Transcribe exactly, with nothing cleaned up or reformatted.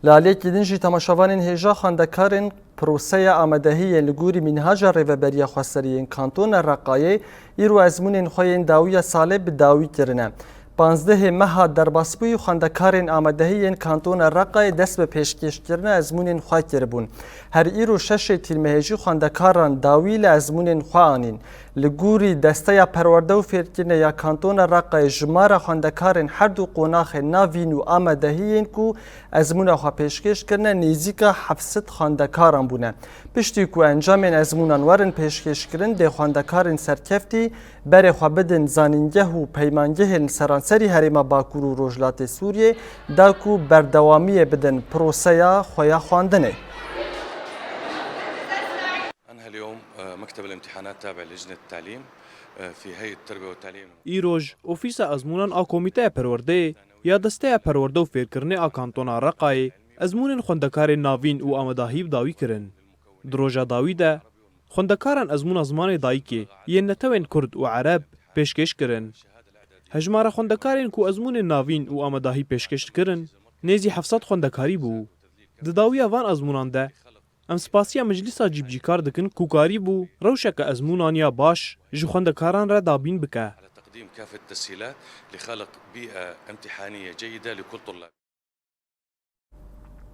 Li aliyekî din jî temaşevanên hêja xwendekarên proseya amadehiyê li gorî mînhaja Rêveberiya Xweserî yên Kantona Reqayê îro ezmûnên xwe yên dawiya salê bi dawî kirine. Panzdehê meha derbasbûyî xwendekarên amadehî yên Kantona Reqayê dest bi pêşkêşkirina ezmûnên xwe kiribûn. Her îro şeşê tîrmehê jî xwendekaran dawî li ezmûnên xwe anîn. Li gorî Desteya Perwerde û Fêrkirinê ya Kantona Reqayê jimara xwendekarên her du qonaxên navîn û amadehî yên ku ezmûna xwe pêşkêş kirine nêzîka heft sed xwendekaran bûne. Piştî ku encamên ezmûnan werin pêşkêşkirin, dê xwendekarên serkeftî berê xwe bidin zanîngeh û peymangehên li seranserî Herêma Bakur û Rojhilatê Sûriyê da ku berdewamiyê bidin proseya xwe ya xwendinê. أنهى اليوم، آه، مكتب الامتحانات تابع لجنة التعليم، آه، في هيئة التربية والتعليم. Îroj, Ofîsa Ezmûnan a Komîteya Perwerdeyê ya Desteya Perwerde û Fêrkirinê a Kantona Reqayê ezmûnên xwendekarên navîn û amadahî bi dawî kirin. Di roja dawî de, xwendekaran ezmûna zimanê dayikê yên netewên Kurd û Ereb pêşkêş kirin. Hejmara xwendekarên ku ezmûnên navîn û amadahî pêşkêş dikirin, nêzî heft sed xwendekarî bû. Di dawiya van ezmûnan de, em spasiya Meclîsa Cîbicîkar dikin ku karîbû rewşeke ezmûnan ya baş ji xwendekaran re dabîn bike. على تقديم كافة التسهيلات لخلق بيئة امتحانية جيدة لكل طلاب.